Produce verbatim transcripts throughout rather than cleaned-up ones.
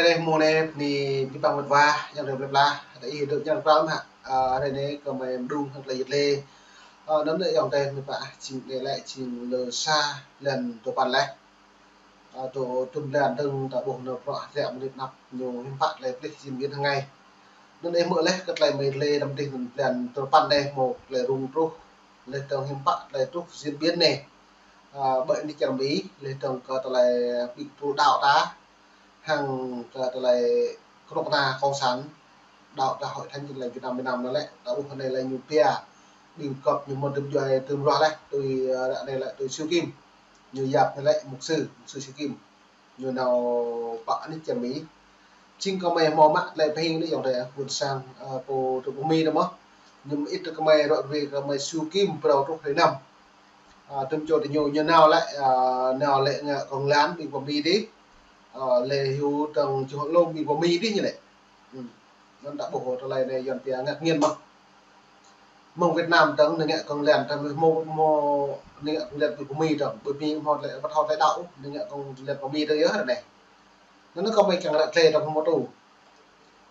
Ơ, mông anai, ni, ni păng mĕt wa, ayŏng adơi plơi pla, ta ih dŏ ñang pral mă, ơ, hrơi anai kơ mơi mđung hăng tơlơi yit lê. Ơ, anŭn lĕ ayŏng adơi mĕt wa, jing anai lĕ jing lơ sa blan duapăn laih. Ơ, tŭ tŭm blan dơ̆ng ta ƀuh nao prŏ hơdră mơnit anăp ñu hiư̆m pă tơlơi plih jing miên hăng anai. Anŭn ih hmư̆ laih kơ tơlơi mơi lĕ đăm dih anŭn blan duapăn anai hmâo tơlơi rŭng truh, laih dơ̆ng hiư̆m pă tơlơi truh jing miên anai. Ơ, ƀơi anih čar Mi, laih dơ̆ng kơ tơlơi ƀing pô đaŏ ta, hăng kơ tơlơi kơnuk kơna cộng sản, đaŏ ta Hội Thánh Tin Lành Việt Nam, Việt Nam anŭn lĕ, ta ƀuh anai lĕ ñu pia, ƀing găp ñu mơ̆n tơm djuai tơm ruah laih, tui, ơ, ră anai lĕ tui Siu Kim, ñu yap anai lĕ mục sư, mục sư Siu Kim. Ñu nao pơ anih čar Mi. Jing kơ mơi hmâo mă tơlơi pơhing anai ayŏng adơi, ƀôn sang, ơ, pô, tơ pơ Mi anai mơ̆n. Ñu mơit kơ mơi rŏ ruai kơ mơi Siu Kim phrâo truh hrơi năm. Ơ, tơm čô tơ ñu, ñu nao lĕ, ơ, nao lĕ ngă kông lan ƀing pơ Mi dih. Ơ, lĕ hyu tơng čuh lôm ƀing pơ Mi dih ñu lĕ. Hm. Anŭn ta ƀuh tơlơi anai Yuan pia ngạc nhiên mơ̆n. Mơ̆ng Việt Nam dơ̆ng, anai ngă kông lan, ta hmâo, hmâo, anai ngă kông lan ƀing pơ Mi dơ̆ng, ƀơi Mi hmâo tơlơi, ƀu thâo tơlơi đaŏ, anai ngă kông lan pơ Mi dơ̆ng yơh ră anai. Anŭn kơ mơi kiăng ră tơlơi ta hmâo tŭ.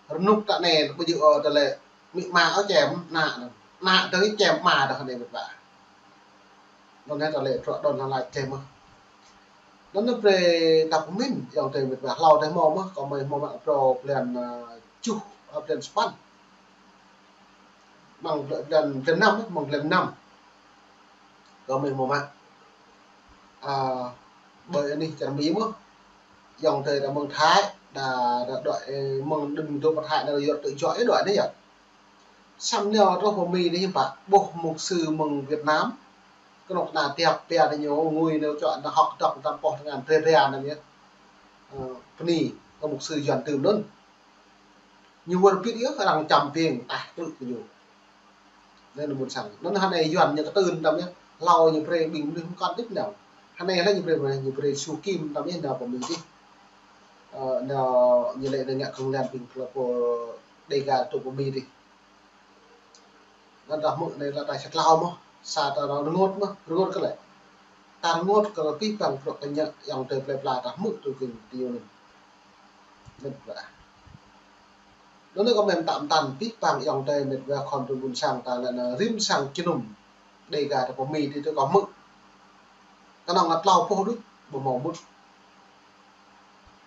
Rơnŭk ta anai, ƀu djơ̆, ơ, tơlơi, amĭ ama ôh čem, ană, ană dơ̆ng čem ama dơ̆ng anai mĕt wa. Anŭn anai tơlơi truă đon hăng laĭ tơlơi mơ̆n. Anŭn anai brơi ta pơmĭn, ayŏng adơi mĕt wa, hlâo adih hmâo mơ̆n, kơ mơi hmâo mă phrâo blan, ơ, tơjuh, ơ, blan sapăn. Mơ̆ng blan, blan năm, mơ̆ng blan năm. Kơ mơi hmâo mă. Ơ, ƀơi anih čar Mi mơ̆n. Ayŏng adơi đa mơ̆ng Thái, đa, đa đuaĭ, ơ, mơ̆ng đưm dŏ pơ Thái, đa yua tơ djuai đuaĭ anai yơh. Samơ̆ nao truh pơ Mi anai hiư̆m pă, ƀuh mục sư mơ̆ng Việt Nam. Kơnuk kơna tiap pia tơ ñu, ngui nao čuă nao hơ̆k dŏ tơm pô tơngan bre bre anŭn yơh. Ơ, bơni kơ mục sư Yuan tơm anŭn. Ñu wơr bĭt yơh, arăng čăm ƀing, ah, trŭ kơ ñu. Anŭn ƀôn sang. Anŭn hơnai Yuan ñu kơtưn tơm yơh. Hlâo ñu brơi ƀing mơnuih mơkŏn đĭt nao. Hơnai lĕ ñu brơi, ñu brơi Siu Kim tơm yơh nao pơ Mi dih. Ơ, nao ñu lĕ nao ngă kông lan ƀing pô Đêga truh pơ Mi dih. Anŭn ta hmư̆ anai lĕ ta sat hlâo mơ̆n, sa ta rơngot mơ̆n, rơngot kơ lĕ. Ta rơngot kơ abih bang bruă kơ ñu ayŏng adơi plơi pla ta hmư̆ tui kơ ñu anŭn. Mĕt wa. Anŭn kơ mơi mơtă mơtăn abih bang ayŏng adơi mĕt wa khŏm tui ƀôn sang ta lĕ anŭn rĭm sang jơnum Đêga ta pơ Mi dih tui kơ hmư̆. Kơnơ̆ng anŭn tlâo boh đôč, ƀu hmâo mŭt.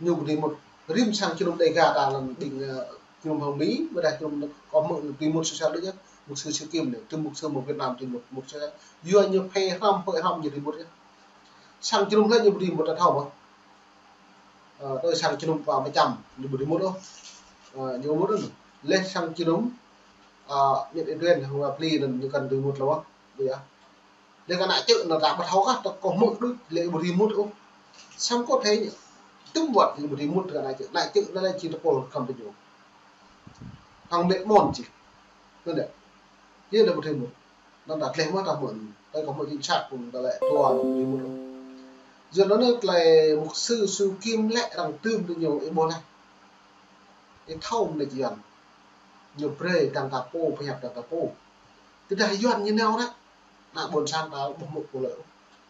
Ñu ƀu dưi mŭt. Rĭm sang jơnum Đêga ta lăm ƀing, ơ, jơnum hăng Mi, ƀôdah jơnum kơ hmư̆ ñu ƀu dưi mŭt sô sa đôč yơh. Mục sư Siu Kim anai, tơm mục sư mơ̆ng Việt Nam ƀu dưi mŭt, mŭt sô sa. Yua ñu phê hrăm, phê hrăm ñu ƀu dưi mŭt yơh. Sang jơnum lĕ ñu ƀu dưi mŭt ta thâo mơ̆n. Ơ, tui sang jơnum pơ Mi čăm, ñu ƀu dưi mŭt ôh. Ơ, ñu mŭt anŭn. Laih sang jơnum, ơ, Nhật Israel, hăng Bali anŭn ñu kăn dưi mŭt lăm ôh. Ƀu yơh. Laih kơ ană čư̆ anŭn ta ƀu thâo kah, ta kơ hmư̆ đôč, lĕ ƀu dưi mŭt ôh. Samơ̆ kơ thâo ñu, tŭm wơ̆t ñu ƀu dưi mŭt kơ ană čư̆, ană čư̆ anŭn lĕ či tơpul khŏm tơ ñu. Hăng mĕt mơ̆n či. Anŭn yơh. Yơh lĕ ƀu dưi mŭt. Anŭn ta tơleh mơ̆ ta hmư̆, ta kơ hmư̆ chính xác pun ta lĕ tua anŭn ƀu dưi mŭt ôh. Yua anŭn tơlơi mục sư Siu Kim lĕ arăng tơm tơ ñu ih ƀuh laih. Ih thâo mơ̆n lĕ Yuan. Ñu brơi dăng ta pô, pơhiăp dăng ta pô. Tơdah Yuan ñu nao ră. Ană ƀôn sang ta ƀuh mŭt pô lĕ.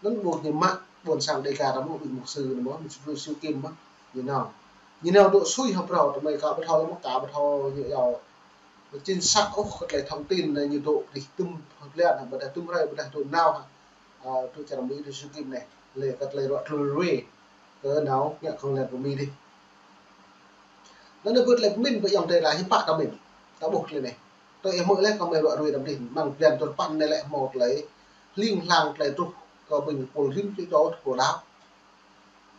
Anŭn ƀuh ñu mă ƀôn sang Đêga ta mơ̆n, ƀing mục sư anŭn mơ̆n, mục sư Siu Kim mơ̆n. Ñu nao. Ñu nao dŏ sui hơprâo, tơmơi kâo ƀu thâo lăm, kâo ƀu thâo ñu yua. Chính xác ôh, kơ tơlơi thông tin anai ñu dŏ rĭm tơm blan, ƀôdah tơm hrơi, ƀôdah tơm nao. Ơ, tui čar Mi tui Siu Kim anai. Lĕ kơ tơlơi ruă tơlơi ruai. Kơ nao ngă kông lan pơ Mi dih. Anŭn anai ƀu tơlơi pơmĭn ƀơi ayŏng adơi ta hiư̆m pă ta pơmĭn. Ta ƀuh tơlơi anai. Tui ih hmư̆ laih kơ mơi ruă ruai đăm dih. Mơ̆ng blan duapăn anai lĕ hmâo tơlơi hling hlang tơlơi truh kơ ƀing pô rĭm čô dŏ tơpul đaŏ.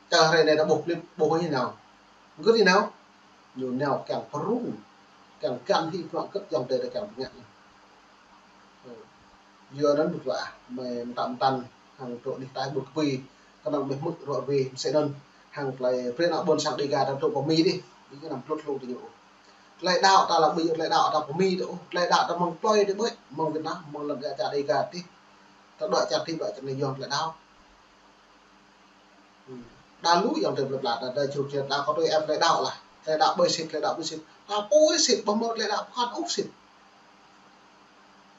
Čang hrơi anai ta ƀuh klip ƀuh ñu nao. Gơ̆t ñu nao. Ñu nao kiăng pơrŭng. Kiăng găn hĭ bruă gơ̆t ayŏng adơi ta kiăng pơngă. Yua anŭn ƀu djơ̆ mơi mơtă mơtăn hăng dŏ anih ta ƀu kơpui, kơnơ̆ng mơi hmư̆ ruă ruai mơsĕ anŭn hăng tơlơi brơi ană ƀôn sang Đêga ta dŏ pơ Mi dih, ƀing anăm blŭt hlung tơ ñu ôh. Tơlơi đaŏ ta lăm ƀing tơlơi đaŏ ta pơ Mi dih ôh, tơlơi đaŏ ta mơ̆ng plơi dih ƀơi, mơ̆ng Việt Nam, mơ̆ng lŏn čar Đêga dih. Ta dŏ čar dih ƀơi čar anai yua tơlơi đaŏ. Hm. Đa lu ayŏng adơi plơi pla, đa, đa čruk čruk, đa kơ tui ĕp tơlơi đaŏ lah. Tơlơi đaŏ ƀơi sĭt, tơlơi đaŏ ƀơi sĭt. Ta pô sĭt, ƀu hmâo tơlơi đaŏ pơkŏn ôh sĭt.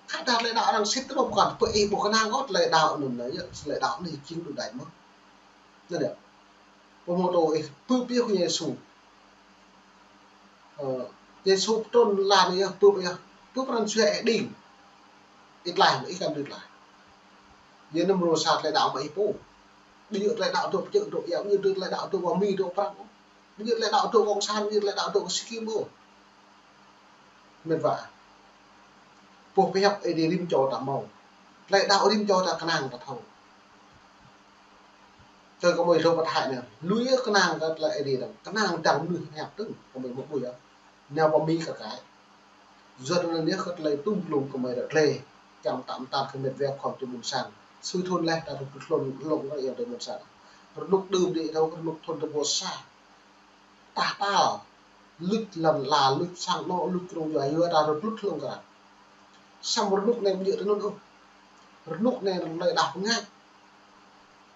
Khă dah tơlơi đaŏ arăng sĭt tơlơi pơkŏn, pơ ih ƀu kơnang ôh tơlơi đaŏ anŭn anai, yơh, tơlơi đaŏ anai jing đu đač mơ̆n. Anŭn yơh. Pơhmô tơ ih, pơpŭ pơyơr kơ Yêsu. Yêsu pơtrŭn lăn yơh, bưp yơh, bưp pran jua ih đing. Ih tlaih, ih kăn dưi tlaih. Yua anŭn mrô sa tơlơi đaŏ mă ih pô. Ƀu djơ̆ tơlơi đaŏ dŏ pơčơ̆ dŏ ia, ƀu djơ̆ tơlơi đaŏ dŏ kơ Mi dŏ Prăng. Ƀu djơ̆ tơlơi đaŏ dŏ Cộng sản, ƀu djơ̆ tơlơi đaŏ dŏ kơ Si Kim ôh. Mĕt wa. Boh pơhiăp Ơi Adai rĭm čô ta hmâo. Tơlơi đaŏ rĭm čô ta kơnang ta thâo. Tơl kơ mơi dŏ pơ Thái anai, lui kơnang kơ tơlơi Ơi Adai dơ̆ng, kơnang dơ̆ng mơnuih pơhiăp dơ̆ng, kơ mơi mơ̆ ƀuh yơh. Nao pơ Mi kơ kai. Yua anŭn yơh kơ tơlơi tŭm klŭm kơ mơi ră glĕ, kiăng tăm tan kơ mĕt wa khŏm tui ƀôn sang. Sui thun laih ta rơnŭk hlŏng, hlŏng kơ yơh tui ƀôn sang. Rơnŭk đưm đĭ thâo, rơnŭk thun tơ ƀô sa. Tah ta, luč lăn la, luč sang anŏ, luč krông yua, yua ta rơnŭk hlŏng kơ. Samơ̆ rơnŭk anai ƀu djơ̆ tui anŭn ôh. Rơnŭk anai tơlơi đaŏ pơngač.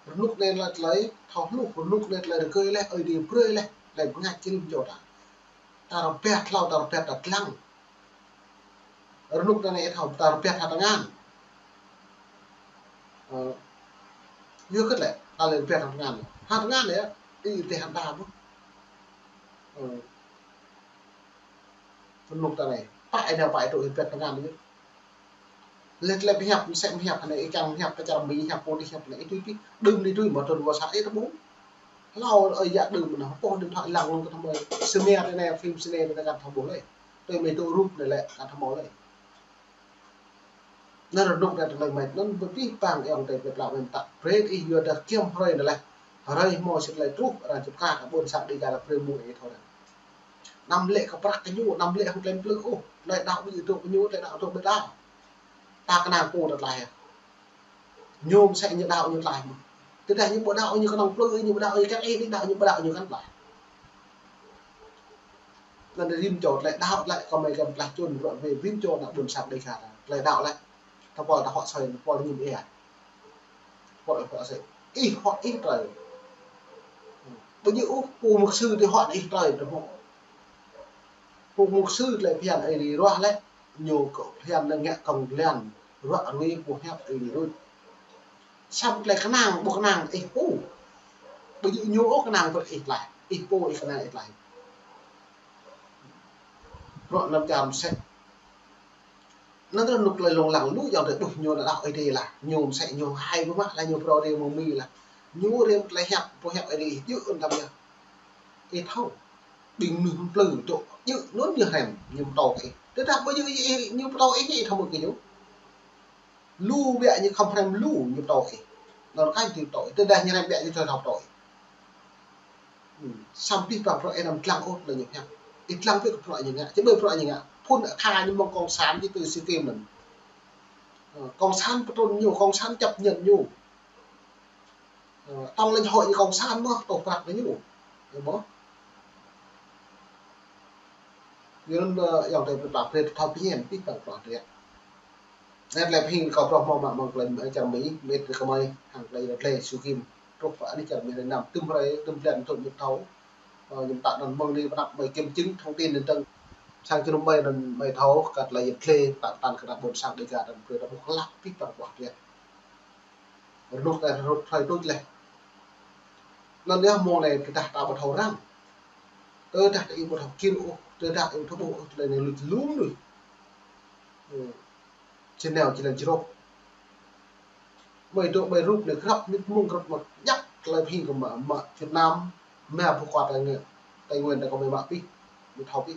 Rơnŭk anai tơlơi thâo hluh, rơnŭk anai tơlơi rơgơi laih, Ơi Adai brơi laih, tơlơi pơngač čơrim čô ta. Ta rơbat hlâo, ta rơbat ta lăng. Rơnŭk anai thâo ta rơbat hơtơngan. Ơ, yua kơ tơlơi, ta lĕ rơbat hơtơngan. Hơtơngan yơh, ih tơhan ta ƀuh. Ơ. Rơnŭk ta anai, pă ih nao pă ih dŏ rơbat hơtơngan yơh. Lĕ tơlơi pơhiăp, mơsĕ pơhiăp anai, ih kiăng pơhiăp pơ čar Mi, hiăp pô dih hiăp anai, ih tui pih, đưm dih tui, mă tơl wơ̆t sa ih tơ ƀuh. Hlâo ơi yă đưm anai, pô điện thoại lăng lŏng kơ tơmơi, sơmia anai, phim sơnai anai kăn thâo ƀuh lĕ. Tui mơi dŏ rup anai lĕ, kăn thâo ƀuh lĕ. Anŭn rơnŭk anai tơlơi mĕt, anŭn pơpih pang ayŏng adơi pơplah mĕt ta. Brơi ih yua dah giăm hrơi anai laih. Hrơi hmâo sĭt tơlơi truh, arăng čơpka kơ ƀôn sang Dêga laih brơi mơ̆ng ih thâo anŭn. Anăm lĕ kơ prăk kơ ñu, anăm lĕ hăng tơlơi plư ôh. Tơlơi đaŏ ƀu djơ̆ dŏ kơ ñu, tơlơi đaŏ dŏ ƀơi ta. Ta kơnang pô ta tlaih. Ñu mơsĕ ñu đaŏ ñu tlaih mơ̆n. Tơdah ñu ƀu đaŏ ñu kơnơ̆ng plư, ñu ƀu đaŏ ñu kiăng ih, đaŏ ñu ƀu đaŏ ñu kăn tlaih. Anŭn rĭm čô tơlơi đaŏ lĕ kơ mơi kăn tlaih čun bruă wai rĭm čô ană ƀôn sang Dêga ta. Tơlơi đaŏ lĕ. Ta pôl ta hŏk soi, ta pôl ñu ih. Pôl ih hŏk soi. Ih hŏk ih trơi. Ƀu djơ̆ ôh, pô mục sư tui hŏk ih trơi, tui hŏk. Pô mục sư tơlơi phiăn Ơi Adai ruah lĕ, ñu kơ phiăn anŭn ngă kông lĕn, ruă rui pô hiăp Ơi Adai ruh. Samơ̆ tơlơi kơnang, ƀu kơnang ih pô. Ƀu djơ̆ ñu ôh kơnang brơi ih tlaih, ih pô ih kơnang ih tlaih. Bruă anăm čar mơsĕ. Anŭn tơlơi rơnŭk tơlơi lông lăng lu ayŏng adơi ƀuh ñu ană đaŏ Ơi Adai lah. Ñu mơsĕ ñu hai ƀu mă lah ñu phrâo rê mơ̆ng Mi lah. Ñu rê tơlơi hiăp, pô hiăp Ơi Adai djơ̆ anŭn tăm yơh. Ih thâo. Ƀing mơnuih plư dŏ djơ̆ anŭn ñu hrăm, ñu pơtô kơ ih. Tơdah ƀu djơ̆ ih, ñu pơtô ih, ih thâo mơ̆ kơ ñu. Lu biă ñu khŏm hrăm lu ñu pơtô ih. Anŭn kăn tui pơtô ih. Tơdah ñu hrăm biă ñu thâo thâo pơtô ih. Ư, samơ̆ pih pang bruă ih anăm lăng ôh tơlơi ñu pơhiăp. Ih lăng pih kơ bruă ñu ngă, či ƀơi bruă ñu ngă. Phun akha ñu mơ̆ng cộng sản či tui Si Kim anŭn. Ơ, cộng sản pơtrŭn ñu, cộng sản chấp nhận ñu. Ơ, tŏng lĕ hội ñu cộng sản mơ̆, tŏ prăk ñu. Yơh mơ̆. Yua anŭn, ơ, ayŏng adơi pơplah brơi thâo pơñen pih pang bruă drơi. Anai tơlơi pơhing kâo phrâo hmâo mă mơ̆ng tơlơi, ơ, čar Mi, mĕt kơ mơi, hăng tơlơi rơtlê Su Kim. Truh pơ anai čar Mi rơnăm tơm hrơi, tơm blan tŭ mĕt thâo. Ơ, ñu pơtă anŭn mơ̆ng anai pơnăp mơi Kim Jong thông tin anŭn dơ̆ng. Sang jơnum mơi anŭn mơi thâo, kơ tơlơi rơtlê, pơtă tan kơ ană ƀôn sang Dêga anŭn brơi ta ƀuh klă pih pang bruă drơi. Rơnŭk anai rơnŭk hrơi tuč laih. Anŭn yơh mơ̆ng anai tơdah ta ƀu thâo răng. Tơdah ta ih ƀu thâo kir ôh, tơdah ih ƀu thâo ƀuh ôh, tơlơi anai luč lu mơnuih. Ư. Či nao či lăng či rŏh. Mơi dŏ ƀơi rup anai grăp mĭt mơ̆ng grăp mă djăp tơlơi pơhing kơ mă, mă Việt Nam, mă pơkua Tây Nguyên, Tây Nguyên ta kơ mơi mă pih, mơi thâo pih.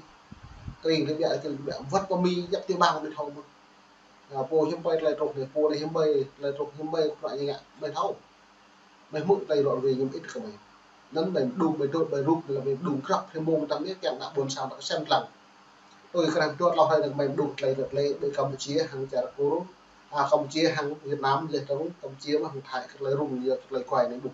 Tring tơbiă, tring tơbiă, wơ̆t pơ Mi, djăp tiểu bang mơi thâo mơ̆n. Ơ, pô hiư̆m ƀơi tơlơi truh anai, pô anai hiư̆m ƀơi tơlơi truh, hiư̆m ƀơi bruă ñu ngă, mơi thâo. Mơi hmư̆ tơlơi ră ruai ñu mơit kơ mơi. Anŭn mơi mơđung, mơi dŏ ƀơi rup anai lĕ mơi mơđung grăp hrơi mông tăm anai kiăng ană ƀôn sang ta kơsem lăng. Ơi, kơnang dŏ tlâo hrơi anai mơi mơđung tơlơi ră ruai ƀơi Campuchia hăng čar Kur, a, Campuchia hăng Việt Nam, leh dơ̆ng Campuchia mơ̆ hăng Thái, kơ tơlơi rŭng yơh, kơ tơlơi kuai anai ƀuh.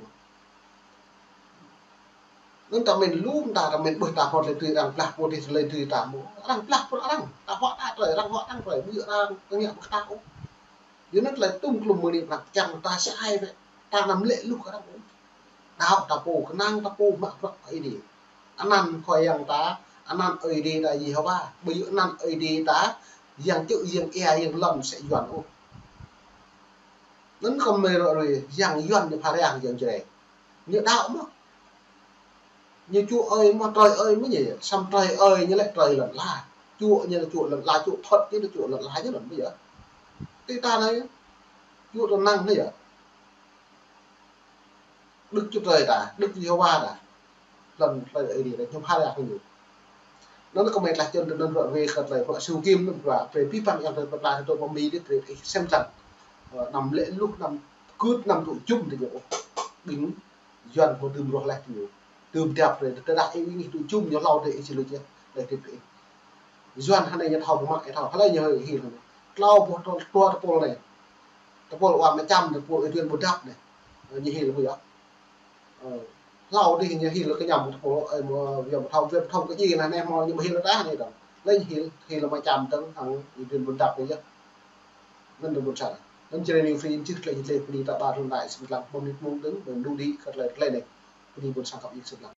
Anŭn ta mĭn lŏm ta, ta mĭn ƀuh ta hŏt tơlơi tui arăng blah pô dih tơlơi tui ta mơ̆. Arăng blah pô arăng, ta hŏk ta trơi, arăng hŏk arăng trơi, ƀu djơ̆ arăng, arăng ngă ƀu kơ ta ôh. Yua anŭn tơlơi tŭm klum mơ̆ng anai pơhiăp kiăng ta sa ai wơ̆t, ta anăm lĕ luh kơ arăng ôh. Đaŏ ta pô, kơnang ta pô, mă bruă Ơi Adai. Anăn Khua Yang ta, anăn Ơi Adai ta Yêhôwa, ƀu djơ̆ anăn Ơi Adai ta, yang čư̆, yang ia, yang lŏn mơsĕ Yuan ôh. Anŭn kơ mơi ră ruai, yang Yuan ñu pha răng, yang Jrai. Ñu đaŏ mơ̆. Ñu ču ơi mơ̆, trơi ơi mơ̆ ñu, samơ̆ trơi ơi ñu lĕ trơi lŏn ala. Chúa ñu là Chúa lăn ala, Chúa thật chứ là Chúa lăn ala chứ lăn bây giờ. Tê ta anai, Chúa ta năng anai yơh. Đức Chúa Trời ta, Đức Giê-hô-va ta. Lăn tơlơi Ơi Adai, ñu pha ra ñu. Anŭn kơ mơi tơlơi čơn tơ anŭn ră ruai kơ tơlơi bruă Siu Kim anŭn bruă, brơi pơpă yang tơlơi pơpă tơlơi pơmĭn dih brơi ih sem lăng. Ơ, năm lĕ luh năm kưt năm tŭ jum tơ ñu. Ƀing Yuan hmâo tơm roh laih tơ ñu. Tơm dăp brơi, tơdah ih ƀing ih tŭ jum ñu hlâo tơ ih či lui yơh, laih tơ ih. Yuan hơnai ñu thâo mă, ih thâo, hlơi ñu hil hơnai. Klâo boh tơ-, tua tơpul anai. Tơpul wa mă čăm, tơpul Ơi Adai ƀu dăp anai. Ơ, ñu hil ƀu yơh. Ơ, hlâo dih ñu hil kơ ñăm tơpul, ơ, mơ̆, yua mơ̆ thâo, yua mơ̆ thâo kơ djai anai, anai mơ̆ ñu ƀu hil tah anai dong. Lĕ ñu hil, hil mă čăm dơ̆ng, hăng Ơi Adai ƀu dăp anai yơh. Anŭn tơpul sa. Anŭn čơrơni free čih tơlơi, tơlơi, bơni ta ƀar lŏn tơnah sem lăng, mơ̆ng nit mơ̆ng dơ̆ng, mơ̆ng đu đĭ kơ tơlơi, tơlơi anai. Bơni ƀôn sang khăp ih sem lăng.